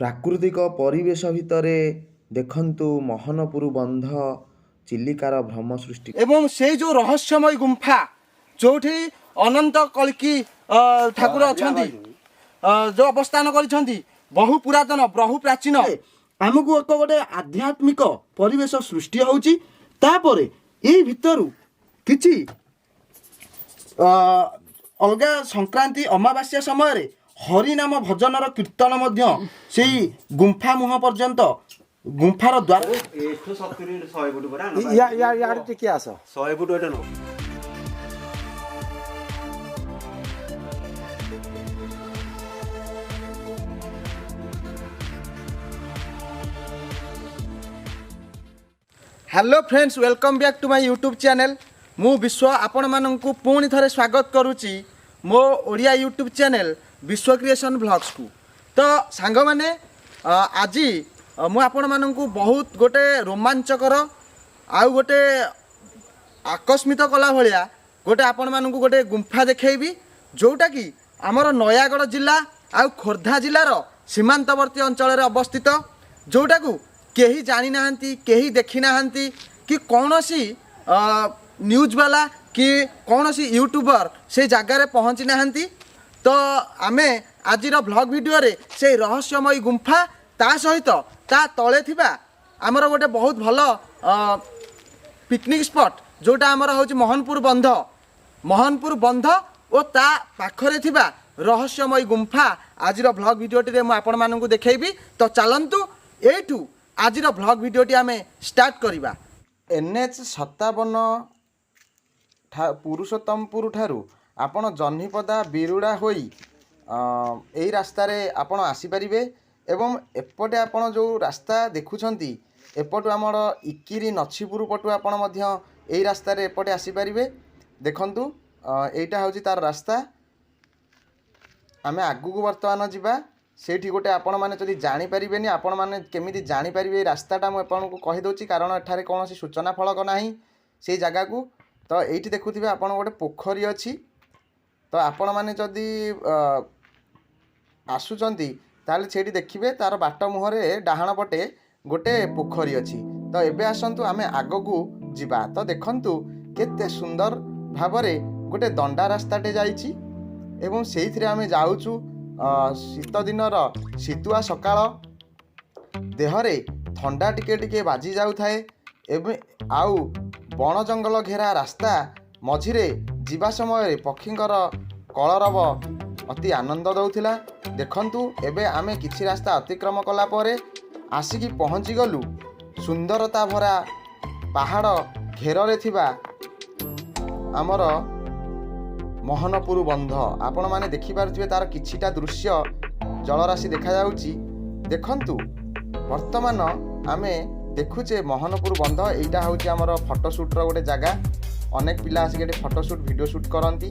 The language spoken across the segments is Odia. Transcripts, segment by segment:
ପ୍ରାକୃତିକ ପରିବେଶ ଭିତରେ ଦେଖନ୍ତୁ ମହନପୁର ବନ୍ଧ ଚିଲିକାର ଭ୍ରମ ସୃଷ୍ଟି। ଏବଂ ସେଇ ଯେଉଁ ରହସ୍ୟମୟୀ ଗୁମ୍ଫା, ଯେଉଁଠି ଅନନ୍ତ କଳ୍କି ଠାକୁର ଅଛନ୍ତି, ଯେଉଁ ଅବସ୍ଥାନ କରିଛନ୍ତି, ବହୁ ପୁରାତନ, ବହୁ ପ୍ରାଚୀନ। ଆମକୁ ଏକ ଗୋଟେ ଆଧ୍ୟାତ୍ମିକ ପରିବେଶ ସୃଷ୍ଟି ହେଉଛି। ତାପରେ ଏଇ ଭିତରୁ କିଛି ଅଲଗା ସଂକ୍ରାନ୍ତି, ଅମାବାସ୍ୟା ସମୟରେ ହରିନାମ ଭଜନର କୀର୍ତ୍ତନ ମଧ୍ୟ ସେଇ ଗୁମ୍ଫା ମୁହଁ ପର୍ଯ୍ୟନ୍ତ, ଗୁମ୍ଫାର ଦ୍ୱାର। ଏଠୁ 70 100 ଫୁଟ ପରା। ଇଆଡ଼େ ଟିକେ ଆସ। 100 ଫୁଟ ଏଟା ନୁହଁ। Hello friends, welcome back to my YouTube channel. ମୁଁ ବିଶ୍ୱ ଆପଣମାନଙ୍କୁ ପୁଣି ଥରେ ସ୍ୱାଗତ କରୁଛି ମୋ ଓଡ଼ିଆ ୟୁଟ୍ୟୁବ୍ ଚ୍ୟାନେଲ୍ ବିଶ୍ୱ କ୍ରିଏସନ୍ ଭ୍ଲଗ୍ସକୁ। ତ ସାଙ୍ଗମାନେ, ଆଜି ମୁଁ ଆପଣମାନଙ୍କୁ ବହୁତ ଗୋଟେ ରୋମାଞ୍ଚକର ଆଉ ଗୋଟେ ଆକସ୍ମିତ କଲା ଭଳିଆ ଗୋଟେ ଆପଣମାନଙ୍କୁ ଗୋଟେ ଗୁମ୍ଫା ଦେଖେଇବି, ଯେଉଁଟାକି ଆମର ନୟାଗଡ଼ ଜିଲ୍ଲା ଆଉ ଖୋର୍ଦ୍ଧା ଜିଲ୍ଲାର ସୀମାନ୍ତବର୍ତ୍ତୀ ଅଞ୍ଚଳରେ ଅବସ୍ଥିତ, ଯେଉଁଟାକୁ କେହି ଜାଣିନାହାନ୍ତି, କେହି ଦେଖିନାହାନ୍ତି କି କୌଣସି ନ୍ୟୁଜ୍ ବାଲା କି କୌଣସି ୟୁଟ୍ୟୁବର ସେଇ ଜାଗାରେ ପହଞ୍ଚି ନାହାନ୍ତି। ତ ଆମେ ଆଜିର ଭ୍ଲଗ୍ ଭିଡ଼ିଓରେ ସେଇ ରହସ୍ୟମୟୀ ଗୁମ୍ଫା, ତା ସହିତ ତା ତଳେ ଥିବା ଆମର ଗୋଟେ ବହୁତ ଭଲ ପିକନିକ୍ ସ୍ପଟ୍, ଯେଉଁଟା ଆମର ହେଉଛି ମହନପୁର ବନ୍ଧ, ମହନପୁର ବନ୍ଧ ଓ ତା ପାଖରେ ଥିବା ରହସ୍ୟମୟୀ ଗୁମ୍ଫା ଆଜିର ଭ୍ଲଗ୍ ଭିଡ଼ିଓଟିରେ ମୁଁ ଆପଣମାନଙ୍କୁ ଦେଖେଇବି। ତ ଚାଲନ୍ତୁ, ଏଇଠୁ ଆଜିର ଭ୍ଲଗ୍ ଭିଡ଼ିଓଟି ଆମେ ଷ୍ଟାର୍ଟ କରିବା। NH 57 Purushottampur ଠାରୁ ଆପଣ ଜହ୍ନିପଦା, ବିରୁଡ଼ା ହୋଇ ଏଇ ରାସ୍ତାରେ ଆପଣ ଆସିପାରିବେ। ଏବଂ ଏପଟେ ଆପଣ ଯେଉଁ ରାସ୍ତା ଦେଖୁଛନ୍ତି, ଏପଟୁ ଆମର ଇକିରି ନଛିପୁର ପଟୁ ଆପଣ ମଧ୍ୟ ଏଇ ରାସ୍ତାରେ ଏପଟେ ଆସିପାରିବେ। ଦେଖନ୍ତୁ, ଏଇଟା ହେଉଛି ତାର ରାସ୍ତା। ଆମେ ଆଗକୁ ବର୍ତ୍ତମାନ ଯିବା। ସେଇଠି ଗୋଟେ ଆପଣମାନେ ଯଦି ଜାଣିପାରିବେନି, ଆପଣମାନେ କେମିତି ଜାଣିପାରିବେ ଏଇ ରାସ୍ତାଟା, ମୁଁ ଆପଣଙ୍କୁ କହିଦେଉଛି, କାରଣ ଏଠାରେ କୌଣସି ସୂଚନା ଫଳକ ନାହିଁ ସେଇ ଜାଗାକୁ। ତ ଏଇଠି ଦେଖୁଥିବେ ଆପଣ ଗୋଟେ ପୋଖରୀ ଅଛି। ତ ଆପଣମାନେ ଯଦି ଆସୁଛନ୍ତି, ତାହେଲେ ସେଇଠି ଦେଖିବେ ତାର ବାଟ ମୁହଁରେ ଡାହାଣ ପଟେ ଗୋଟେ ପୋଖରୀ ଅଛି। ତ ଏବେ ଆସନ୍ତୁ, ଆମେ ଆଗକୁ ଯିବା। ତ ଦେଖନ୍ତୁ, କେତେ ସୁନ୍ଦର ଭାବରେ ଗୋଟେ ଦଣ୍ଡା ରାସ୍ତାଟେ ଯାଇଛି ଏବଂ ସେଇଥିରେ ଆମେ ଯାଉଛୁ। ଶୀତ ଦିନର ଶୀତୁଆ ସକାଳ, ଦେହରେ ଥଣ୍ଡା ଟିକେ ଟିକେ ବାଜି ଯାଉଥାଏ। ଏବେ ଆଉ ବଣ ଜଙ୍ଗଲ ଘେରା ରାସ୍ତା ମଝିରେ ଯିବା ସମୟରେ ପକ୍ଷୀଙ୍କର କଳରବ ଅତି ଆନନ୍ଦ ଦେଉଥିଲା। ଦେଖନ୍ତୁ, ଏବେ ଆମେ କିଛି ରାସ୍ତା ଅତିକ୍ରମ କଲା ପରେ ଆସିକି ପହଞ୍ଚିଗଲୁ ସୁନ୍ଦରତା ଭରା ପାହାଡ଼ ଘେରରେ ଥିବା ଆମର ମହନପୁର ବନ୍ଧ। ଆପଣମାନେ ଦେଖିପାରୁଥିବେ ତାର କିଛିଟା ଦୃଶ୍ୟ, ଜଳରାଶି ଦେଖାଯାଉଛି। ଦେଖନ୍ତୁ, ବର୍ତ୍ତମାନ ଆମେ ଦେଖୁଛେ ମହନପୁର ବନ୍ଧ। ଏଇଟା ହେଉଛି ଆମର ଫଟୋ ସୁଟ୍ର ଗୋଟେ ଜାଗା। ଅନେକ ପିଲା ଆସିକି ଏଠି ଫଟୋ ସୁଟ୍, ଭିଡ଼ିଓ ସୁଟ୍ କରନ୍ତି।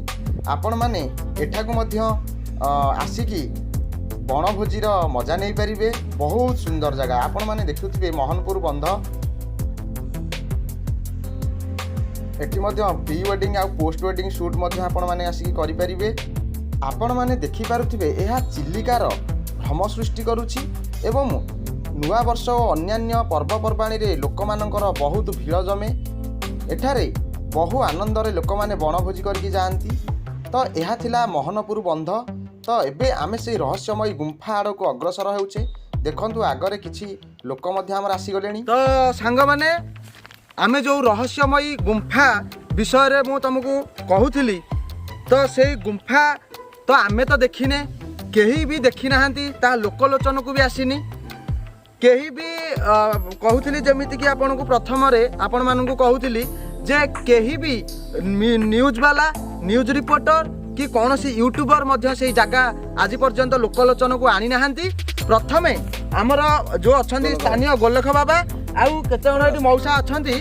ଆପଣମାନେ ଏଠାକୁ ମଧ୍ୟ ଆସିକି ବଣଭୋଜିର ମଜା ନେଇପାରିବେ। ବହୁତ ସୁନ୍ଦର ଜାଗା। ଆପଣମାନେ ଦେଖୁଥିବେ ମହନପୁର ବନ୍ଧ। ଏଠି ମଧ୍ୟ ପ୍ରି ୱେଡ଼ିଂ ଆଉ ପୋଷ୍ଟ ୱେଡ଼ିଂ ସୁଟ୍ ମଧ୍ୟ ଆପଣମାନେ ଆସିକି କରିପାରିବେ। ଆପଣମାନେ ଦେଖିପାରୁଥିବେ, ଏହା ଚିଲିକାର ଭ୍ରମ ସୃଷ୍ଟି କରୁଛି ଏବଂ ନୂଆବର୍ଷ ଓ ଅନ୍ୟାନ୍ୟ ପର୍ବପର୍ବାଣିରେ ଲୋକମାନଙ୍କର ବହୁତ ଭିଡ଼ ଜମେ ଏଠାରେ। ବହୁ ଆନନ୍ଦରେ ଲୋକମାନେ ବଣଭୋଜି କରିକି ଯାଆନ୍ତି। ତ ଏହା ଥିଲା ମହନପୁର ବନ୍ଧ। ତ ଏବେ ଆମେ ସେଇ ରହସ୍ୟମୟୀ ଗୁମ୍ଫା ଆଡ଼କୁ ଅଗ୍ରସର ହେଉଛେ। ଦେଖନ୍ତୁ, ଆଗରେ କିଛି ଲୋକ ମଧ୍ୟ ଆମର ଆସିଗଲେଣି। ତ ସାଙ୍ଗମାନେ, ଆମେ ଯେଉଁ ରହସ୍ୟମୟୀ ଗୁମ୍ଫା ବିଷୟରେ ମୁଁ ତୁମକୁ କହୁଥିଲି, ତ ସେଇ ଗୁମ୍ଫା ତ ଆମେ ତ ଦେଖିନେ, କେହି ବି ଦେଖିନାହାନ୍ତି, ତା ଲୋକଲୋଚନକୁ ବି ଆସିନି କେହି ବି। କହୁଥିଲି ଯେମିତିକି ଆପଣଙ୍କୁ ପ୍ରଥମରେ ଆପଣମାନଙ୍କୁ କହୁଥିଲି ଯେ କେହି ବି ନ୍ୟୁଜ୍ ବାଲା, ନ୍ୟୁଜ୍ ରିପୋର୍ଟର କି କୌଣସି ୟୁଟ୍ୟୁବର ମଧ୍ୟ ସେଇ ଜାଗା ଆଜି ପର୍ଯ୍ୟନ୍ତ ଲୋକଲୋଚନକୁ ଆଣିନାହାନ୍ତି। ପ୍ରଥମେ ଆମର ଯେଉଁ ଅଛନ୍ତି ସ୍ଥାନୀୟ ଗୋଲଖ ବାବା ଆଉ କେତେ ଜଣ ଏଠି ମଉସା ଅଛନ୍ତି,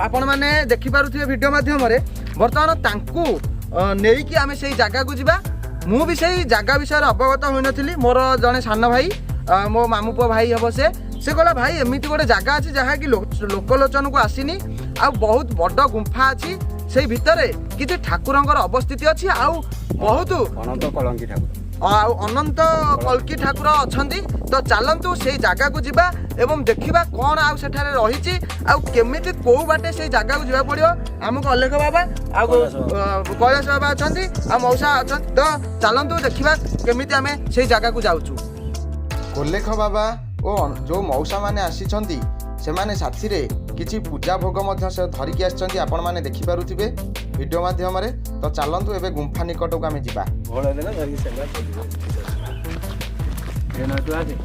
ଆପଣମାନେ ଦେଖିପାରୁଥିବେ ଭିଡ଼ିଓ ମାଧ୍ୟମରେ। ବର୍ତ୍ତମାନ ତାଙ୍କୁ ନେଇକି ଆମେ ସେଇ ଜାଗାକୁ ଯିବା। ମୁଁ ବି ସେଇ ଜାଗା ବିଷୟରେ ଅବଗତ ହୋଇନଥିଲି। ମୋର ଜଣେ ସାନ ଭାଇ, ମୋ ମାମୁଁ ପୁଅ ଭାଇ ହେବ ସେ, ସେ କହିଲା, ଭାଇ, ଏମିତି ଗୋଟେ ଜାଗା ଅଛି ଯାହାକି ଲୋକଲୋଚନକୁ ଆସିନି ଆଉ ବହୁତ ବଡ଼ ଗୁମ୍ଫା ଅଛି, ସେଇ ଭିତରେ କିଛି ଠାକୁରଙ୍କର ଅବସ୍ଥିତି ଅଛି ଆଉ ବହୁତ ଅନନ୍ତ କଳଙ୍କି ଠାକୁର। ଆଉ ଅନନ୍ତ କଳ୍କି ଠାକୁର ଅଛନ୍ତି। ତ ଚାଲନ୍ତୁ ସେଇ ଜାଗାକୁ ଯିବା ଏବଂ ଦେଖିବା କ'ଣ ଆଉ ସେଠାରେ ରହିଛି ଆଉ କେମିତି କେଉଁ ବାଟେ ସେଇ ଜାଗାକୁ ଯିବାକୁ ପଡ଼ିବ ଆମକୁ। ଅଲେଖ ବାବା ଆଉ କୈଳାସ ବାବା ଅଛନ୍ତି ଆଉ ମଉସା ଅଛନ୍ତି। ତ ଚାଲନ୍ତୁ ଦେଖିବା କେମିତି ଆମେ ସେଇ ଜାଗାକୁ ଯାଉଛୁ। କୋଲେଖ ବାବା ଓ ଯେଉଁ ମଉସାମାନେ ଆସିଛନ୍ତି, ସେମାନେ ସାଥିରେ କିଛି ପୂଜା ଭୋଗ ମଧ୍ୟ ସେ ଧରିକି ଆସିଛନ୍ତି। ଆପଣମାନେ ଦେଖିପାରୁଥିବେ ଭିଡ଼ିଓ ମାଧ୍ୟମରେ। ତ ଚାଲନ୍ତୁ, ଏବେ ଗୁମ୍ଫା ନିକଟକୁ ଆମେ ଯିବା। ଭୋଳ ଦେଲେ ଧରିକି ସେଲା ଚାଲିବ। ତୁ ଆସେ।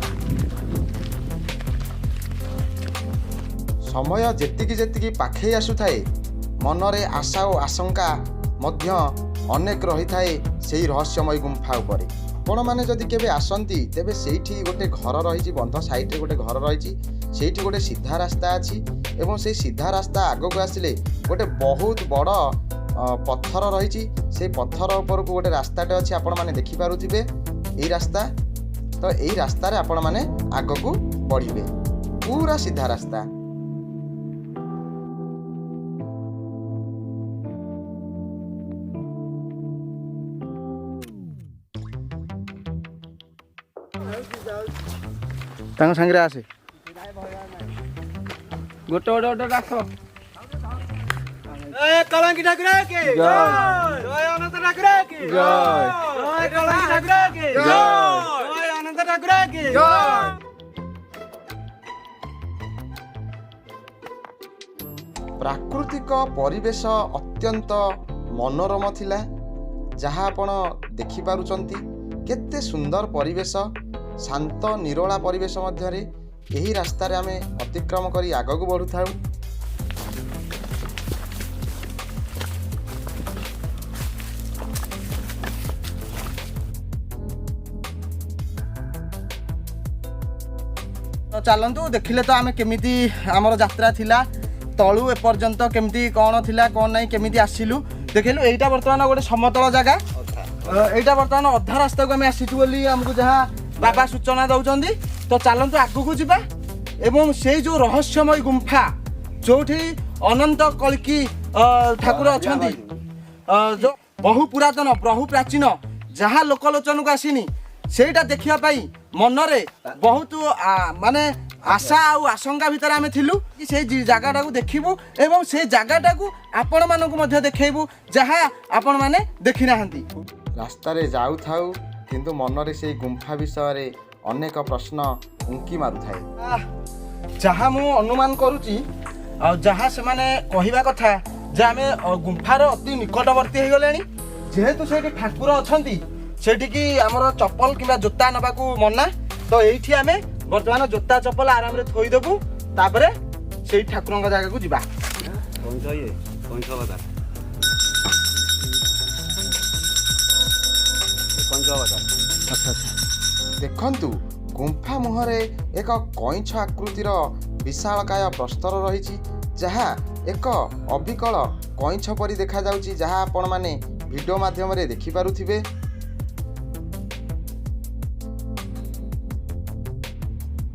ସମୟ ଯେତିକି ଯେତିକି ପାଖେଇ ଆସୁଥାଏ, ମନରେ ଆଶା ଓ ଆଶଙ୍କା ମଧ୍ୟ ଅନେକ ରହିଥାଏ ସେଇ ରହସ୍ୟମୟୀ ଗୁମ୍ଫା ଉପରେ। ଆପଣମାନେ ଯଦି କେବେ ଆସନ୍ତି, ତେବେ ସେଇଠି ଗୋଟେ ଘର ରହିଛି। ବନ୍ଧ ସାଇଡ଼ରେ ଗୋଟେ ଘର ରହିଛି। ସେଇଠି ଗୋଟେ ସିଧା ରାସ୍ତା ଅଛି ଏବଂ ସେଇ ସିଧା ରାସ୍ତା ଆଗକୁ ଆସିଲେ ଗୋଟେ ବହୁତ ବଡ଼ ପଥର ରହିଛି। ସେଇ ପଥର ଉପରକୁ ଗୋଟେ ରାସ୍ତାଟେ ଅଛି। ଆପଣମାନେ ଦେଖିପାରୁଥିବେ ଏଇ ରାସ୍ତା। ତ ଏଇ ରାସ୍ତାରେ ଆପଣମାନେ ଆଗକୁ ବଢ଼ିବେ, ପୁରା ସିଧା ରାସ୍ତା। ତାଙ୍କ ସାଙ୍ଗରେ ଆସେ। ଗୋଟେ ଗୋଟେ ଗୋଟେ ଡାକ। କଳଙ୍କି ଠାକୁର କି ଜୟ, ଅନନ୍ତ ଠାକୁର କି ଜୟ, କଳଙ୍କି ଠାକୁର କି ଜୟ, ଅନନ୍ତ ଠାକୁର କି ଜୟ। ପ୍ରାକୃତିକ ପରିବେଶ ଅତ୍ୟନ୍ତ ମନୋରମ ଥିଲା, ଯାହା ଆପଣ ଦେଖିପାରୁଛନ୍ତି। କେତେ ସୁନ୍ଦର ପରିବେଶ, ଶାନ୍ତ ନିରୋଳା ପରିବେଶ ମଧ୍ୟରେ ଏହି ରାସ୍ତାରେ ଆମେ ଅତିକ୍ରମ କରି ଆଗକୁ ବଢ଼ୁଥାଉ। ତ ଚାଲନ୍ତୁ, ଦେଖିଲେ ତ ଆମେ କେମିତି ଆମର ଯାତ୍ରା ଥିଲା, ତଳୁ ଏପର୍ଯ୍ୟନ୍ତ କେମିତି କ'ଣ ଥିଲା, କ'ଣ ନାହିଁ, କେମିତି ଆସିଲୁ ଦେଖିଲୁ। ଏଇଟା ବର୍ତ୍ତମାନ ଗୋଟେ ସମତଳ ଜାଗା। ଏଇଟା ବର୍ତ୍ତମାନ ଅଧା ରାସ୍ତାକୁ ଆମେ ଆସିଛୁ ବୋଲି ଆମକୁ ଯାହା ବାବା ସୂଚନା ଦେଉଛନ୍ତି। ତ ଚାଲନ୍ତୁ ଆଗକୁ ଯିବା ଏବଂ ସେଇ ଯେଉଁ ରହସ୍ୟମୟୀ ଗୁମ୍ଫା, ଯୋଉଠି ଅନନ୍ତ କଳ୍କି ଠାକୁର ଅଛନ୍ତି, ଯୋଉ ବହୁ ପୁରାତନ, ବହୁ ପ୍ରାଚୀନ, ଯାହା ଲୋକଲୋଚନକୁ ଆସିନି, ସେଇଟା ଦେଖିବା ପାଇଁ ମନରେ ବହୁତ ମାନେ ଆଶା ଆଉ ଆଶଙ୍କା ଭିତରେ ଆମେ ଥିଲୁ କି ସେଇ ଜାଗାଟାକୁ ଦେଖିବୁ ଏବଂ ସେଇ ଜାଗାଟାକୁ ଆପଣମାନଙ୍କୁ ମଧ୍ୟ ଦେଖେଇବୁ, ଯାହା ଆପଣମାନେ ଦେଖିନାହାନ୍ତି। ରାସ୍ତାରେ ଯାଉଥାଉ, କିନ୍ତୁ ମନରେ ସେଇ ଗୁମ୍ଫା ବିଷୟରେ ଅନେକ ପ୍ରଶ୍ନ ଉଙ୍କି ମାରୁଥାଏ। ଯାହା ମୁଁ ଅନୁମାନ କରୁଛି ଆଉ ଯାହା ସେମାନେ କହିବା କଥା ଯେ ଆମେ ଗୁମ୍ଫାର ଅତି ନିକଟବର୍ତ୍ତୀ ହେଇଗଲେଣି। ଯେହେତୁ ସେଇଠି ଠାକୁର ଅଛନ୍ତି, ସେଇଠିକି ଆମର ଚପଲ କିମ୍ବା ଜୋତା ନେବାକୁ ମନା। ତ ଏଇଠି ଆମେ ବର୍ତ୍ତମାନ ଜୋତା ଚପଲ ଆରାମରେ ଥୋଇଦେବୁ, ତାପରେ ସେଇ ଠାକୁରଙ୍କ ଜାଗାକୁ ଯିବା। କଇଁଛ, ଇଏ କଇଁଛ ଅବତାର, କଇଁଛ ଅବତାର। ଆଚ୍ଛା ଆଚ୍ଛା। ଦେଖନ୍ତୁ, ଗୁମ୍ଫା ମୁହଁରେ ଏକ କଇଁଛ ଆକୃତିର ବିଶାଳକାୟ ପ୍ରସ୍ତର ରହିଛି, ଯାହା ଏକ ଅବିକଳ କଇଁଛ ପରି ଦେଖାଯାଉଛି, ଯାହା ଆପଣମାନେ ଭିଡ଼ିଓ ମାଧ୍ୟମରେ ଦେଖିପାରୁଥିବେ।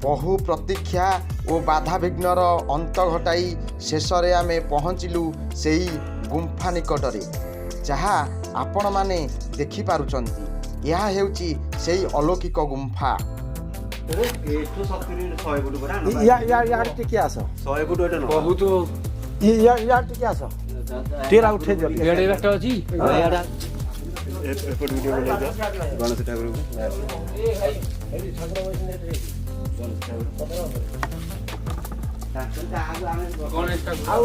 ବହୁ ପ୍ରତୀକ୍ଷା ଓ ବାଧାବିଘ୍ନର ଅନ୍ତ ଘଟାଇ ଶେଷରେ ଆମେ ପହଞ୍ଚିଲୁ ସେଇ ଗୁମ୍ଫା ନିକଟରେ, ଯାହା ଆପଣମାନେ ଦେଖିପାରୁଛନ୍ତି। ଏହା ହେଉଛି ସେଇ ଅଲୌକିକ ଗୁମ୍ଫା। ଏଠୁ 70 100 ଫୁଟ ପରା। ଇଆଡ଼େ ଟିକେ ଆସ। 100 ଫୁଟ ଏଇଟା ନୁହଁ। ବହୁତ। ଇଆଡ଼େ ଟିକେ ଆସ, ଟିକେ ଉଠେଇ ଦିଅ। ଇଆଡ଼େ ବାଟ ଅଛି। ଏପଟକୁ ଟିକେ ବୁଲେଇ ଦିଅ ଗଣେଶ ଠାକୁରକୁ। ଗଣେଶ ଠାକୁର। ଆଉ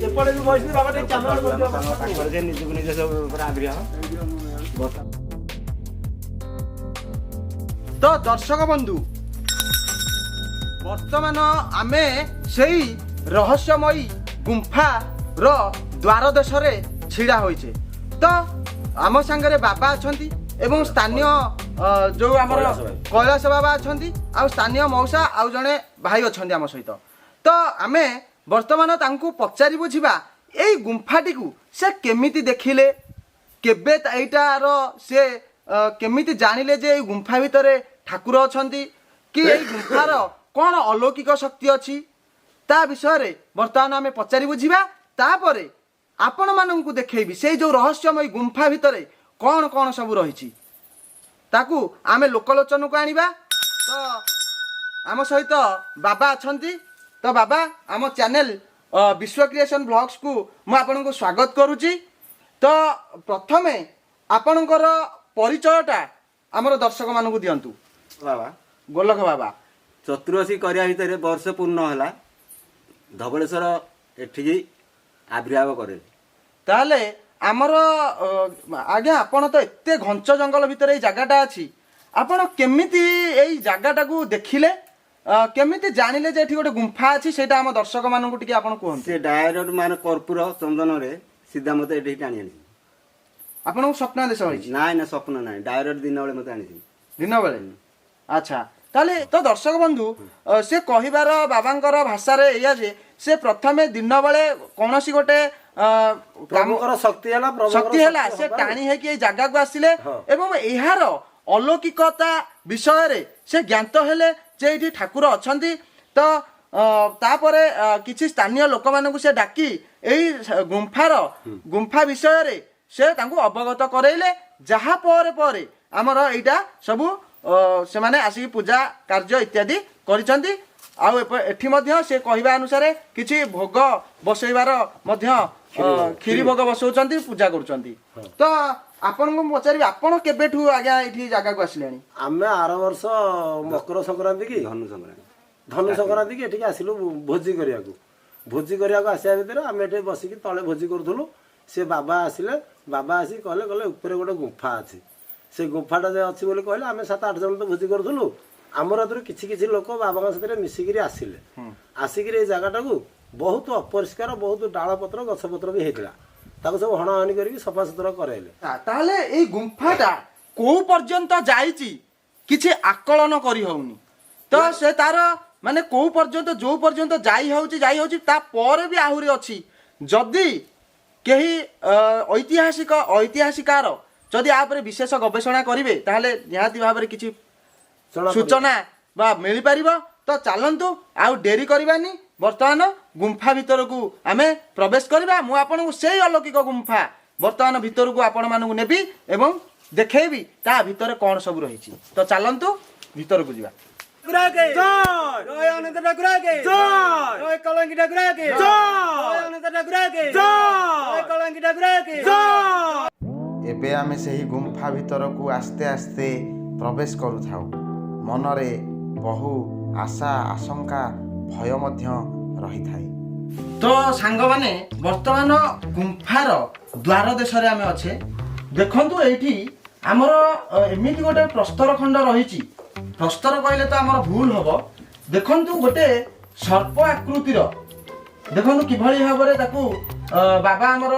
ଏପଟେ ବି ବସିଲେ ବାବା, ଟିକେ କ୍ୟାମେରା କରିଦିଅ। ତାଙ୍କର ଯେ ନିଜକୁ ନିଜେ ସବୁ ପୁରା ଆଗ୍ରହ। ତ ଦର୍ଶକ ବନ୍ଧୁ, ବର୍ତ୍ତମାନ ଆମେ ସେଇ ରହସ୍ୟମୟୀ ଗୁମ୍ଫାର ଦ୍ୱାର ଦେଶରେ ଛିଡ଼ା ହୋଇଛେ। ତ ଆମ ସାଙ୍ଗରେ ବାବା ଅଛନ୍ତି ଏବଂ ସ୍ଥାନୀୟ ଯୋଉ ଆମର କୈଳାସ ବାବା ଅଛନ୍ତି ଆଉ ସ୍ଥାନୀୟ ମଉସା ଆଉ ଜଣେ ଭାଇ ଅଛନ୍ତି ଆମ ସହିତ। ତ ଆମେ ବର୍ତ୍ତମାନ ତାଙ୍କୁ ପଚାରି ବୁଝିବା, ଏଇ ଗୁମ୍ଫାଟିକୁ ସେ କେମିତି ଦେଖିଲେ, କେବେ ଏଇଟାର ସେ କେମିତି ଜାଣିଲେ ଯେ ଏଇ ଗୁମ୍ଫା ଭିତରେ ଠାକୁର ଅଛନ୍ତି, କି ଏଇ ଗୁମ୍ଫାର କ'ଣ ଅଲୌକିକ ଶକ୍ତି ଅଛି, ତା ବିଷୟରେ ବର୍ତ୍ତମାନ ଆମେ ପଚାରି ବୁଝିବା। ତାପରେ ଆପଣମାନଙ୍କୁ ଦେଖେଇବି ସେଇ ଯୋଉ ରହସ୍ୟମୟୀ ଗୁମ୍ଫା ଭିତରେ କ'ଣ କ'ଣ ସବୁ ରହିଛି। ତାକୁ ଆମେ ଲୋକଲୋଚନକୁ ଆଣିବା। ତ ଆମ ସହିତ ବାବା ଅଛନ୍ତି। ତ ବାବା, ଆମ ଚ୍ୟାନେଲ ବିଶ୍ୱ କ୍ରିଏସନ୍ ବ୍ଲଗ୍ସକୁ ମୁଁ ଆପଣଙ୍କୁ ସ୍ୱାଗତ କରୁଛି। ତ ପ୍ରଥମେ ଆପଣଙ୍କର ପରିଚୟଟା ଆମର ଦର୍ଶକମାନଙ୍କୁ ଦିଅନ୍ତୁ। ବାବା। ଗୋଲକ ବାବା। ଚତୁର୍ଦଶୀ କରିବା ଭିତରେ ବର୍ଷ ପୂର୍ଣ୍ଣ ହେଲା, ଧବଳେଶ୍ୱର ଏଠିକି ଆବିର୍ଭାବ କରେ। ତାହେଲେ ଆମର ଆଜ୍ଞା, ଆପଣ ତ ଏତେ ଘଞ୍ଚ ଜଙ୍ଗଲ ଭିତରେ ଏଇ ଜାଗାଟା ଅଛି, ଆପଣ କେମିତି ଏଇ ଜାଗାଟାକୁ ଦେଖିଲେ, କେମିତି ଜାଣିଲେ ଯେ ଏଠି ଗୋଟେ ଗୁମ୍ଫା ଅଛି, ସେଇଟା ଆମ ଦର୍ଶକମାନଙ୍କୁ ଟିକେ ଆପଣ କୁହନ୍ତୁ। ସେ ଡାଇରେକ୍ଟ ମାନେ କର୍ପୂର ଚନ୍ଦନରେ ସିଧା ମତେ ଏଠିକି ଟାଣି ଆଣିଛି। ଆପଣଙ୍କୁ ସ୍ୱପ୍ନାଦେଶ ହେଇଛି? ନାଇଁ ନା, ସ୍ୱପ୍ନ ନାହିଁ, ଡାଇରେକ୍ଟ ଦିନ ବେଳେ ମତେ ଆଣିଛି। ଦିନ ବେଳେ, ଆଚ୍ଛା। ତାହେଲେ ତ ଦର୍ଶକ ବନ୍ଧୁ, ସେ କହିବାର ବାବାଙ୍କର ଭାଷାରେ ଏଇଆ ଯେ ସେ ପ୍ରଥମେ ଦିନ ବେଳେ କୌଣସି ଗୋଟେ ପ୍ରଭୁଙ୍କର ଶକ୍ତି ହେଲା, ପ୍ରଭୁଙ୍କର ଶକ୍ତି ହେଲା, ସେ ହବାରୁ ଟାଣି ହେଇକି ଏଇ ଜାଗାକୁ ଆସିଲେ ହଁ। ଏବଂ ଏହାର ଅଲୌକିକତା ବିଷୟରେ ସେ ଜ୍ଞାତ ହେଲେ ଯେ ଏଇଠି ଠାକୁର ଅଛନ୍ତି। ତ ତାପରେ କିଛି ସ୍ଥାନୀୟ ଲୋକମାନଙ୍କୁ ସେ ଡାକି ଏଇ ଗୁମ୍ଫା ବିଷୟରେ ସେ ତାଙ୍କୁ ଅବଗତ କରେଇଲେ, ଯାହା ପରେ ପରେ ଆମର ଏଇଟା ସବୁ ସେମାନେ ଆସିକି ପୂଜା କାର୍ଯ୍ୟ ଇତ୍ୟାଦି କରିଛନ୍ତି। ଆଉ ଏଠି ମଧ୍ୟ ସେ କହିବା ଅନୁସାରେ କିଛି ଭୋଗ ବସେଇବାର ମଧ୍ୟ, କ୍ଷୀରି ଭୋଗ ବସଉଛନ୍ତି, ପୂଜା କରୁଛନ୍ତି। ତ ଆପଣଙ୍କୁ ମୁଁ ପଚାରିବି, ଆପଣ କେବେଠୁ ଆଜ୍ଞା ଏଇଠି ଜାଗାକୁ ଆସିଲେଣି? ଆମେ ଆର ବର୍ଷ ମକର ସଂକ୍ରାନ୍ତି କି ଧନୁ ସଂକ୍ରାନ୍ତି। ଧନୁ ସଂକ୍ରାନ୍ତି କି ଏଠିକି ଆସିଲୁ ଭୋଜି କରିବାକୁ। ଭୋଜି କରିବାକୁ ଆସିବା ଭିତରେ ଆମେ ଏଠି ବସିକି ତଳେ ଭୋଜି କରୁଥିଲୁ। ସେ ବାବା ଆସିଲେ। ବାବା ଆସିକି କହିଲେ ଉପରେ ଗୋଟେ ଗୁମ୍ଫା ଅଛି। ସେ ଗୁମ୍ଫାଟା ଯେ ଅଛି ବୋଲି କହିଲେ, ଆମେ 7 8 ଜଣ ତ ଭୋଜି କରୁଥିଲୁ। ଆମର ଏଥିରୁ କିଛି କିଛି ଲୋକ ବାବାଙ୍କ ସାଥିରେ ମିଶିକିରି ଆସିଲେ। ଆସିକିରି ଏଇ ଜାଗାଟାକୁ ବହୁତ ଅପରିଷ୍କାର, ବହୁତ ଡାଳ ପତ୍ର ଗଛ ପତ୍ର ବି ହେଇଥିଲା, ତାକୁ ସବୁ ହଣାହଣି କରିକି ସଫାସୁତୁରା କରାଇଲେ। ତାହେଲେ ଏଇ ଗୁମ୍ଫାଟା କୋଉ ପର୍ଯ୍ୟନ୍ତ ଯାଇଛି କିଛି ଆକଳନ କରି ହଉନି। ତ ସେ ତାର ମାନେ କୋଉ ପର୍ଯ୍ୟନ୍ତ, ଯୋଉ ପର୍ଯ୍ୟନ୍ତ ଯାଇ ହଉଛି ଯାଇ ହଉଛି, ତାପରେ ବି ଆହୁରି ଅଛି। ଯଦି କେହି ଐତିହାସିକାର ଯଦି ଆ ଉପରେ ବିଶେଷ ଗବେଷଣା କରିବେ, ତାହେଲେ ନିହାତି ଭାବରେ କିଛି ଜଣା ପଡ଼ିବ। ସୂଚନା ବା ମିଳିପାରିବ। ତ ଚାଲନ୍ତୁ, ଆଉ ଡେରି କରିବାନି, ବର୍ତ୍ତମାନ ଗୁମ୍ଫା ଭିତରକୁ ଆମେ ପ୍ରବେଶ କରିବା। ମୁଁ ଆପଣଙ୍କୁ ସେଇ ଅଲୌକିକ ଗୁମ୍ଫା ବର୍ତ୍ତମାନ ଭିତରକୁ ଆପଣମାନଙ୍କୁ ନେବି ଏବଂ ଦେଖେଇବି ତା ଭିତରେ କ'ଣ ସବୁ ରହିଛି। ତ ଚାଲନ୍ତୁ ଭିତରକୁ ଯିବା। ଜୟ ଅନନ୍ତ ଠାକୁର କି ଜୟ, କଳଙ୍କି ଠାକୁର କି ଜୟ, ଅନନ୍ତ ଠାକୁର କି ଜୟ, କଳଙ୍କି ଠାକୁର କି ଜୟ। ଏବେ ଆମେ ସେହି ଗୁମ୍ଫା ଭିତରକୁ ଆସ୍ତେ ଆସ୍ତେ ପ୍ରବେଶ କରୁଥାଉ। ମନରେ ବହୁ ଆଶା, ଆଶଙ୍କା, ଭୟ ମଧ୍ୟ ରହିଥାଏ। ତ ସାଙ୍ଗମାନେ, ବର୍ତ୍ତମାନ ଗୁମ୍ଫାର ଦ୍ୱାର ଦେଶରେ ଆମେ ଅଛେ। ଦେଖନ୍ତୁ, ଏଇଠି ଆମର ଏମିତି ଗୋଟେ ପ୍ରସ୍ତର ଖଣ୍ଡ ରହିଛି। ପ୍ରସ୍ତର କହିଲେ ତ ଆମର ଭୁଲ ହବ। ଦେଖନ୍ତୁ, ଗୋଟେ ସର୍ପ ଆକୃତିର, ଦେଖନ୍ତୁ କିଭଳି ଭାବରେ ତାକୁ ବାବା ଆମର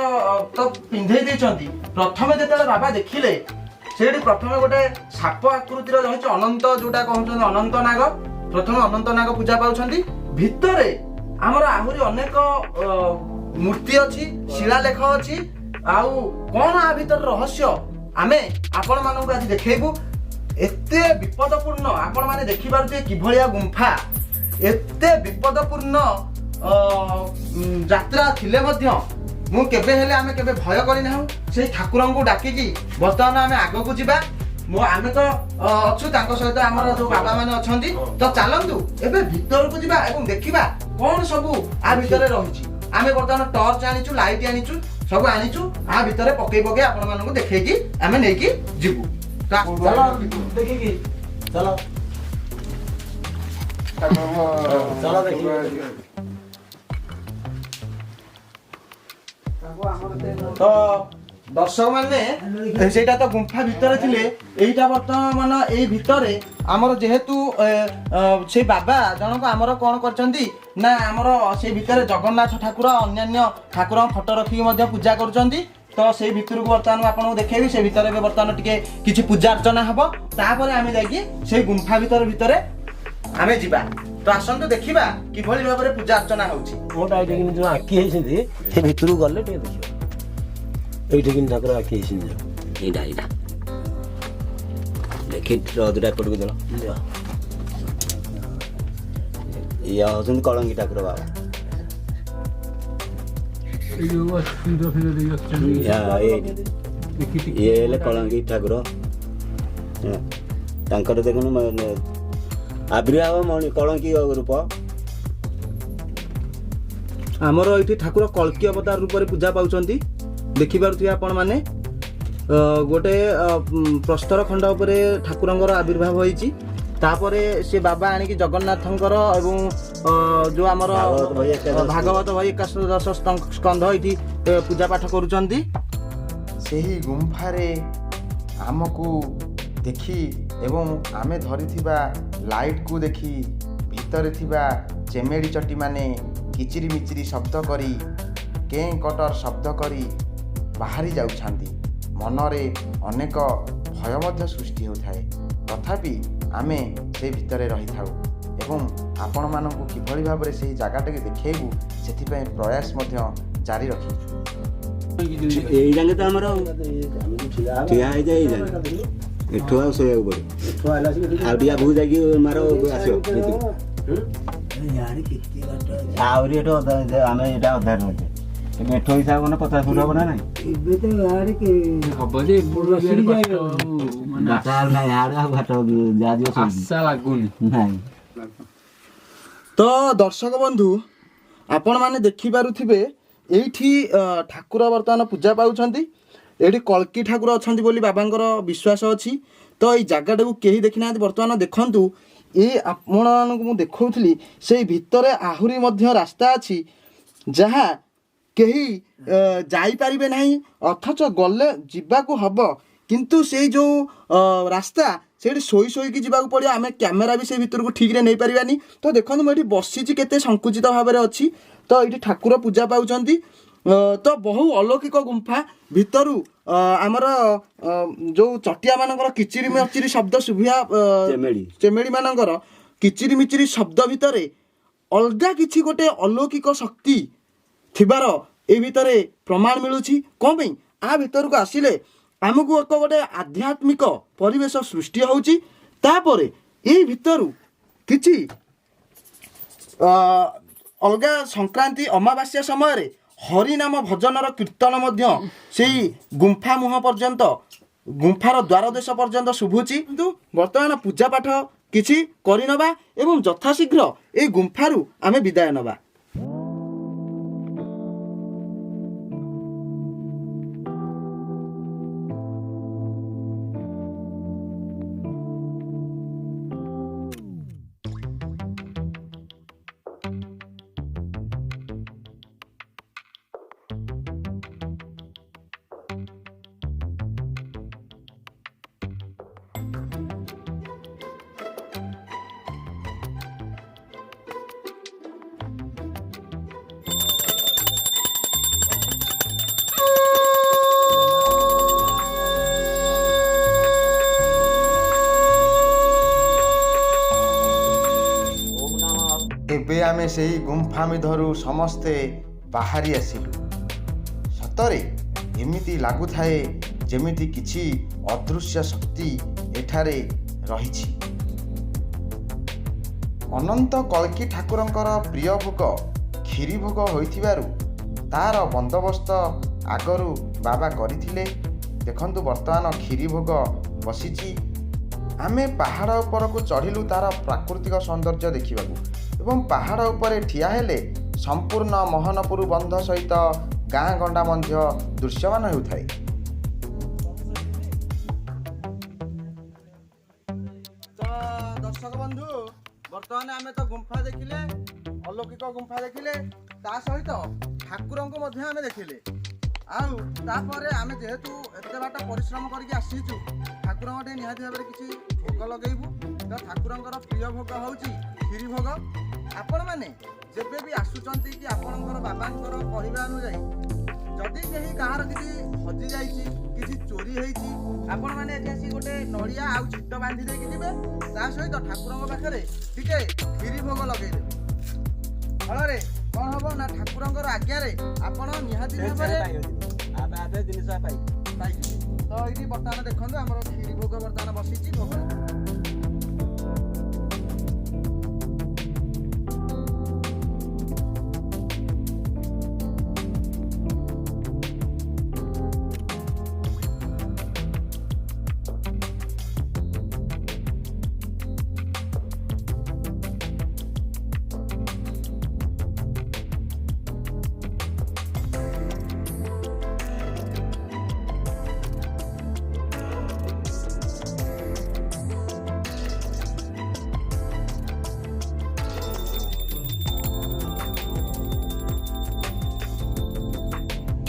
ତ ପିନ୍ଧେଇ ଦେଇଛନ୍ତି। ପ୍ରଥମେ ଯେତେବେଳେ ବାବା ଦେଖିଲେ, ସେଇଠି ପ୍ରଥମେ ଗୋଟେ ସାପ ଆକୃତିର ରହିଛି, ଅନନ୍ତ ଯୋଉଟା କହୁଛନ୍ତି ଅନନ୍ତ ନାଗ। ପ୍ରଥମେ ଅନନ୍ତ ନାଗ ପୂଜା ପାଉଛନ୍ତି। ଭିତରେ ଆମର ଆହୁରି ଅନେକ ମୂର୍ତ୍ତି ଅଛି, ଶିଳାଲେଖ ଅଛି। ଆଉ କ'ଣ ଆ ଭିତରେ ରହସ୍ୟ, ଆମେ ଆପଣମାନଙ୍କୁ ଆଜି ଦେଖେଇବୁ। ଏତେ ବିପଦପୂର୍ଣ୍ଣ, ଆପଣମାନେ ଦେଖିପାରୁଥିବେ କିଭଳିଆ ଗୁମ୍ଫା। ଏତେ ବିପଦପୂର୍ଣ୍ଣ ଯାତ୍ରା ଥିଲେ ମଧ୍ୟ ମୁଁ କେବେ ହେଲେ, ଆମେ କେବେ ଭୟ କରିନାହୁଁ। ସେଇ ଠାକୁରଙ୍କୁ ଡାକିକି ବର୍ତ୍ତମାନ ଆମେ ଆଗକୁ ଯିବା। ଆମେ ତ ଅଛୁ, ତାଙ୍କ ସହିତ ଆମର ଯୋଉ ବାବା ମାନେ ଅଛନ୍ତି। ତ ଚାଲନ୍ତୁ, ଏବେ ଭିତରକୁ ଯିବା ଏବଂ ଦେଖିବା କ'ଣ ସବୁ ଆ ଭିତରେ ରହିଛି। ଆମେ ବର୍ତ୍ତମାନ ଟର୍ଚ୍ଚ ଆଣିଛୁ, ଲାଇଟ୍ ଆଣିଛୁ, ସବୁ ଆଣିଛୁ। ଆ ଭିତରେ ପକେଇ ପକେଇ ଆପଣମାନଙ୍କୁ ଦେଖେଇକି ଆମେ ନେଇକି ଯିବୁ। ତ ଚାଲ ଦେଖିକି, ଚାଲ ଚାଲ ଦେଖିକି। ତ ଦର୍ଶକ ମାନେ, ସେଇଟା ତ ଗୁମ୍ଫା ଭିତରେ ଥିଲେ। ଏଇଟା ବର୍ତ୍ତମାନ ଏଇ ଭିତରେ ଆମର ଯେହେତୁ ସେଇ ବାବା ଜଣକ ଆମର କ'ଣ କରିଛନ୍ତି ନା, ଆମର ସେଇ ଭିତରେ ଜଗନ୍ନାଥ ଠାକୁର, ଅନ୍ୟାନ୍ୟ ଠାକୁରଙ୍କ ଫଟୋ ରଖିକି ମଧ୍ୟ ପୂଜା କରୁଛନ୍ତି। ତ ସେଇ ଭିତରକୁ ବର୍ତ୍ତମାନ ମୁଁ ଆପଣଙ୍କୁ ଦେଖେଇବି। ସେ ଭିତରେ ଏବେ ବର୍ତ୍ତମାନ ଟିକେ କିଛି ପୂଜା ଅର୍ଚ୍ଚନା ହବ, ତାପରେ ଆମେ ଯାଇକି ସେଇ ଗୁମ୍ଫା ଭିତରେ ଆମେ ଯିବା। ତ ଆସନ୍ତୁ ଦେଖିବା କିଭଳି ଭାବରେ ପୂଜା ଅର୍ଚ୍ଚନା ହଉଛି। ମୋଟା ଏଇଠି କିନି ଯୋଉ ଆଙ୍କି ହେଇଛନ୍ତି, ସେ ଭିତରକୁ ଗଲେ ଟିକେ ଦେଖିବ। ଏଇଠି କିନି ଠାକୁର ଆଙ୍କି ହେଇଛନ୍ତି ଯୋଉ। ଏଇଟା ଦେଖି, ରଦଟା ଏପଟକୁ ଦେଲ। ନିଅ। ଇଏ ହଉଛନ୍ତି କଳଙ୍କି ଠାକୁର ବାବା। ଏଇ ଯୋଉ ସିନ୍ଦୁର ଫିନ୍ଦୁର ଦେଇ ଆସୁଛନ୍ତି। ଏଇଠି ଦେଖି ଟିକେ। ଇଏ ହେଲେ କଳଙ୍କି ଠାକୁର। ତାଙ୍କର ଦେଖୁନୁ ଆବିର୍ଭାବ ମଣି କଳଙ୍କି ରୂପ। ଆମର ଏଇଠି ଠାକୁର କଳ୍କୀ ଅବତାର ରୂପରେ ପୂଜା ପାଉଛନ୍ତି। ଦେଖିପାରୁଥିବେ ଆପଣମାନେ, ଗୋଟେ ପ୍ରସ୍ତର ଖଣ୍ଡ ଉପରେ ଠାକୁରଙ୍କର ଆବିର୍ଭାବ ହେଇଛି। ତାପରେ ସେ ବାବା ଆଣିକି ଜଗନ୍ନାଥଙ୍କର ଏବଂ ଯେଉଁ ଆମର ଭାଗବତ ବହି ଏକାଦଶ ସ୍କନ୍ଧ ଏଇଠି ପୂଜା ପାଠ କରୁଛନ୍ତି। ସେହି ଗୁମ୍ଫାରେ ଆମକୁ ଦେଖି ଏବଂ ଆମେ ଧରିଥିବା ଲାଇଟ୍କୁ ଦେଖି ଭିତରେ ଥିବା ଚେମେଡ଼ି ଚଟିମାନେ କିଚିରିମିଚିରି ଶବ୍ଦ କରି, କେଁ କଟର ଶବ୍ଦ କରି ବାହାରି ଯାଉଛନ୍ତି। ମନରେ ଅନେକ ଭୟ ମଧ୍ୟ ସୃଷ୍ଟି ହେଉଥାଏ, ତଥାପି ଆମେ ସେ ଭିତରେ ରହିଥାଉ ଏବଂ ଆପଣମାନଙ୍କୁ କିଭଳି ଭାବରେ ସେହି ଜାଗାଟିକୁ ଦେଖେଇବୁ ସେଥିପାଇଁ ପ୍ରୟାସ ମଧ୍ୟ ଜାରି ରଖିଛୁ। ଏଇ ଯାକେ ତ ଆମର ଠିଆ ହେଇଯାଏ, ଏଇ ଯାକେ ଏଠୁ ଆଉ ଶୋଇବାକୁ ପଡ଼େ। ଆଉ ଟିକେ ଆଗକୁ ଯାଇକି ମାର ଆସିବ। ଆହୁରି ଏଠୁ ଅଧା, ଆମେ ଏଇଟା ଅଧାରୁ ଅଛେ। ଏବେ ଏଠୁ ହିସାବ କଲେ 50 ଫୁଟ ହବ ନା ନାଇଁ? ହବ ଯେ ବାଟ ଆଉ ନାଇଁ, ଆଡେ ଆଉ ବାଟ ଯାହା ଯିବ ଆଶା ଲାଗୁନି ନାଇଁ। ତ ଦର୍ଶକ ବନ୍ଧୁ, ଆପଣମାନେ ଦେଖିପାରୁଥିବେ ଏଇଠି ଠାକୁର ବର୍ତ୍ତମାନ ପୂଜା ପାଉଛନ୍ତି। ଏଇଠି କଳ୍କୀ ଠାକୁର ଅଛନ୍ତି ବୋଲି ବାବାଙ୍କର ବିଶ୍ୱାସ ଅଛି। ତ ଏଇ ଜାଗାଟାକୁ କେହି ଦେଖିନାହାନ୍ତି। ବର୍ତ୍ତମାନ ଦେଖନ୍ତୁ, ଏଇ ଆପଣମାନଙ୍କୁ ମୁଁ ଦେଖାଉଥିଲି, ସେଇ ଭିତରେ ଆହୁରି ମଧ୍ୟ ରାସ୍ତା ଅଛି ଯାହା କେହି ଯାଇପାରିବେ ନାହିଁ, ଅଥଚ ଗଲେ ଯିବାକୁ ହବ, କିନ୍ତୁ ସେଇ ଯେଉଁ ରାସ୍ତା ସେଇଠି ଶୋଇ ଶୋଇକି ଯିବାକୁ ପଡ଼ିବ। ଆମେ କ୍ୟାମେରା ବି ସେଇ ଭିତରକୁ ଠିକ୍ରେ ନେଇପାରିବାନି। ତ ଦେଖନ୍ତୁ, ମୁଁ ଏଠି ବସିଛି, କେତେ ସଂକୁଚିତ ଭାବରେ ଅଛି। ତ ଏଇଠି ଠାକୁର ପୂଜା ପାଉଛନ୍ତି। ତ ବହୁ ଅଲୌକିକ ଗୁମ୍ଫା ଭିତରୁ ଆମର ଯେଉଁ ଚଟିଆମାନଙ୍କର କିଚିରି ମିଚିରି ଶବ୍ଦ ଶୁଭିବା, ଚେମେଡ଼ି ମାନଙ୍କର କିଚିରି ମିଚିରି ଶବ୍ଦ ଭିତରେ ଅଲଗା କିଛି ଗୋଟେ ଅଲୌକିକ ଶକ୍ତି ଥିବାର ଏ ଭିତରେ ପ୍ରମାଣ ମିଳୁଛି। କ'ଣ ପାଇଁ ଆ ଭିତରକୁ ଆସିଲେ ଆମକୁ ଏକ ଗୋଟେ ଆଧ୍ୟାତ୍ମିକ ପରିବେଶ ସୃଷ୍ଟି ହେଉଛି। ତାପରେ ଏଇ ଭିତରୁ କିଛି ଅଲଗା ସଂକ୍ରାନ୍ତି ଅମାବାସ୍ୟା ସମୟରେ ହରିନାମ ଭଜନର କୀର୍ତ୍ତନ ମଧ୍ୟ ସେଇ ଗୁମ୍ଫା ମୁହଁ ପର୍ଯ୍ୟନ୍ତ, ଗୁମ୍ଫାର ଦ୍ୱାରଦେଶ ପର୍ଯ୍ୟନ୍ତ ଶୁଭୁଛି। କିନ୍ତୁ ବର୍ତ୍ତମାନ ପୂଜା ପାଠ କିଛି କରିନେବା ଏବଂ ଯଥାଶୀଘ୍ର ଏଇ ଗୁମ୍ଫାରୁ ଆମେ ବିଦାୟ ନେବା। ଏବେ ଆମେ ସେଇ ଗୁମ୍ଫା ମଧ୍ୟରୁ ସମସ୍ତେ ବାହାରି ଆସିଲୁ। ସତରେ ଏମିତି ଲାଗୁଥାଏ ଯେମିତି କିଛି ଅଦୃଶ୍ୟ ଶକ୍ତି ଏଠାରେ ରହିଛି। ଅନନ୍ତ କଳ୍କୀ ଠାକୁରଙ୍କର ପ୍ରିୟ ଭୋଗ କ୍ଷୀରି ଭୋଗ ହୋଇଥିବାରୁ ତାର ବନ୍ଦୋବସ୍ତ ଆଗରୁ ବାବା କରିଥିଲେ। ଦେଖନ୍ତୁ, ବର୍ତ୍ତମାନ କ୍ଷୀରି ଭୋଗ ବସିଛି। ଆମେ ପାହାଡ଼ ଉପରକୁ ଚଢ଼ିଲୁ ତାର ପ୍ରାକୃତିକ ସୌନ୍ଦର୍ଯ୍ୟ ଦେଖିବାକୁ ଏବଂ ପାହାଡ଼ ଉପରେ ଠିଆ ହେଲେ ସମ୍ପୂର୍ଣ୍ଣ ମହନପୁର ବନ୍ଧ ସହିତ ଗାଁ ଗଣ୍ଡା ମଧ୍ୟ ଦୃଶ୍ୟମାନ ହେଉଥାଏ। ତ ଦର୍ଶକ ବନ୍ଧୁ, ବର୍ତ୍ତମାନ ଆମେ ତ ଗୁମ୍ଫା ଦେଖିଲେ, ଅଲୌକିକ ଗୁମ୍ଫା ଦେଖିଲେ, ତା ସହିତ ଠାକୁରଙ୍କୁ ମଧ୍ୟ ଆମେ ଦେଖିଲେ। ଆଉ ତାପରେ ଆମେ ଯେହେତୁ ଏତେ ବାଟ ପରିଶ୍ରମ କରିକି ଆସିଛୁ, ଠାକୁରଙ୍କ ଟିକେ ନିହାତି ଭାବରେ କିଛି ଭୋଗ ଲଗେଇବୁ। ତ ଠାକୁରଙ୍କର ପ୍ରିୟ ଭୋଗ ହେଉଛି କ୍ଷୀରି ଭୋଗ। ଆପଣମାନେ ଯେବେ ବି ଆସୁଛନ୍ତି କି ଆପଣଙ୍କର ବାବାଙ୍କର କହିବା ଅନୁଯାୟୀ ଯଦି କେହି କାହାର କିଛି ହଜି ଯାଇଛି, କିଛି ଚୋରି ହେଇଛି, ଆପଣମାନେ ଏଠି ଆସି ଗୋଟେ ନଡ଼ିଆ ଆଉ ଛିଟ ବାନ୍ଧି ଦେଇକି ଯିବେ। ତା ସହିତ ଠାକୁରଙ୍କ ପାଖରେ ଟିକେ କ୍ଷୀରି ଭୋଗ ଲଗେଇଦେବେ। ଫଳରେ କ'ଣ ହବ ନା ଠାକୁରଙ୍କର ଆଜ୍ଞାରେ ଆପଣ ନିହାତି ଭାବରେ ଜିନିଷ ପାଇଯିବେ। ତ ଏଇଠି ବର୍ତ୍ତମାନ ଦେଖନ୍ତୁ, ଆମର କ୍ଷୀରି ଭୋଗ ବର୍ତ୍ତମାନ ବସିଛି। ଭୋଗ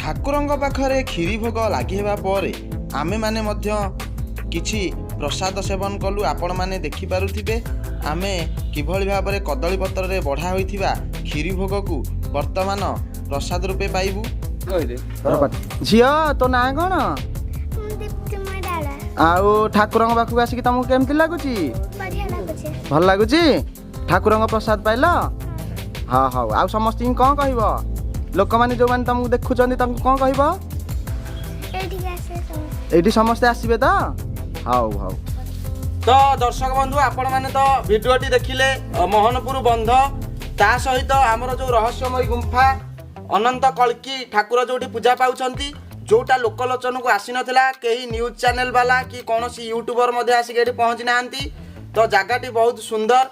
ଠାକୁରଙ୍କ ପାଖରେ କ୍ଷୀରି ଭୋଗ ଲାଗି ହେବା ପରେ ଆମେମାନେ ମଧ୍ୟ କିଛି ପ୍ରସାଦ ସେବନ କଲୁ। ଆପଣମାନେ ଦେଖିପାରୁଥିବେ ଆମେ କିଭଳି ଭାବରେ କଦଳୀ ପତ୍ରରେ ବଢ଼ା ହୋଇଥିବା କ୍ଷୀରି ଭୋଗକୁ ବର୍ତ୍ତମାନ ପ୍ରସାଦ ରୂପେ ପାଇବୁ। ଝିଅ, ତୋ ନାଁ କ'ଣ? ଦୀପ୍ତିମୟ ଡାଳା। ଆଉ ଠାକୁରଙ୍କ ପାଖକୁ ଆସିକି ତମକୁ କେମିତି ଲାଗୁଛି? ବଢିଆ ଲାଗୁଛି। ଭଲ ଲାଗୁଛି? ଠାକୁରଙ୍କ ପ୍ରସାଦ ପାଇଲ? ହଁ, ହଉ। ଆଉ ସମସ୍ତଙ୍କୁ କ'ଣ କହିବ? ଲୋକମାନେ ଯେଉଁମାନେ ତମକୁ ଦେଖୁଛନ୍ତି, ତାଙ୍କୁ କ'ଣ କହିବ? ଏଇଠିକି ଆସେ ସମସ୍ତେ। ଏଇଠି ସମସ୍ତେ ଆସିବେ ତ? ହଉ ହଉ। ତ ଦର୍ଶକ ବନ୍ଧୁ, ଆପଣମାନେ ତ ଭିଡ଼ିଓଟି ଦେଖିଲେ, ମୋହନପୁର ବନ୍ଧ, ତା ସହିତ ଆମର ଯେଉଁ ରହସ୍ୟମୟୀ ଗୁମ୍ଫା, ଅନନ୍ତ କଳ୍କି ଠାକୁର ଯେଉଁଠି ପୂଜା ପାଉଛନ୍ତି, ଯେଉଁଟା ଲୋକଲୋଚନକୁ ଆସିନଥିଲା। କେହି ନ୍ୟୁଜ୍ ଚ୍ୟାନେଲ ବାଲା କି କୌଣସି ୟୁଟ୍ୟୁବର ମଧ୍ୟ ଆସିକି ଏଠି ପହଞ୍ଚି ନାହାନ୍ତି। ତ ଜାଗାଟି ବହୁତ ସୁନ୍ଦର,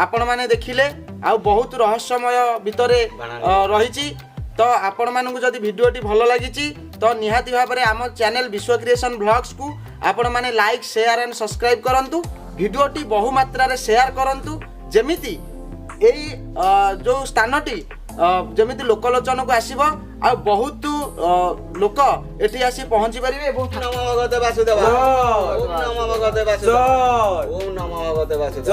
ଆପଣମାନେ ଦେଖିଲେ, ଆଉ ବହୁତ ରହସ୍ୟମୟ ଭିତରେ ରହିଛି। ତ ଆପଣମାନଙ୍କୁ ଯଦି ଭିଡ଼ିଓଟି ଭଲ ଲାଗିଛି, ତ ନିହାତି ଭାବରେ ଆମ ଚ୍ୟାନେଲ ବିଶ୍ୱ କ୍ରିଏସନ୍ ଭ୍ଲଗ୍ସକୁ ଆପଣମାନେ ଲାଇକ୍, ସେୟାର ଆଣ୍ଡ ସବସ୍କ୍ରାଇବ୍ କରନ୍ତୁ। ଭିଡ଼ିଓଟି ବହୁ ମାତ୍ରାରେ ସେୟାର କରନ୍ତୁ, ଯେମିତି ଏଇ ଯେଉଁ ସ୍ଥାନଟି ଯେମିତି ଲୋକଲୋଚନକୁ ଆସିବ ଆଉ ବହୁତ ଲୋକ ଏଠି ଆସି ପହଞ୍ଚି ପାରିବେ ଏବଂ ନମୋ ଭଗବତେ ବାସୁଦେବ। ଓମ୍ ନମୋ ଭଗବତେ ବାସୁଦେବ। ଓମ୍ ନମୋ ଭଗବତେ ବାସୁଦେବ।